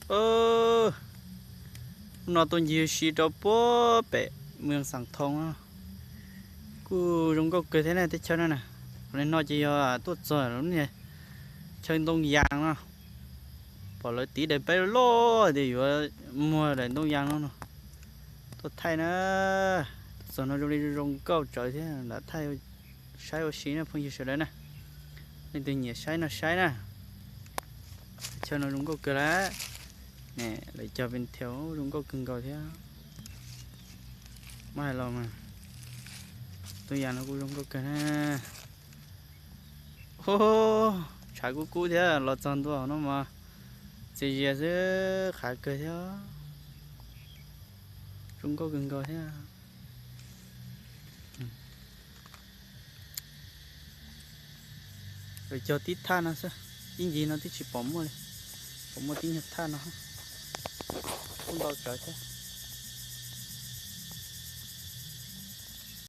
Hnub no tuaj ncig ua si rau puag pem Mws Xaam Thoo no, kuj zoo nkauj kawg thiab na teb chaws no na. Qhov no ces yog tuaj txog lub niag chaw ntoo yas no, pom lawv tiv daim peb loj loj tias yuav muag daim ntoo yas no no tuaj thaij na. Tuaj txog no zoo li zoo nkauj tsawv thiab, lam thaij saib ua si na phooj ywg sawv daws na. Leej twg nyiam saib no saib na. Chaw no zoo nkauj kawg lawm. Lawv cog pes thiab zoo nkauj kawg nkaus thiab. Muab hais los mas ntoo yas no kuj zoo nkauj kawg na. Tshav kub kub thiab, los txog ntua no mas txias zias xwb, qhav kawg thiab, zoo nkauj kawg nkaus thiab. Lawv cog tib thaj no xwb, ib ncig no twb tsis pom muaj li, pom muaj tib nyuag thaj no, kuj ntau tsawv thiab.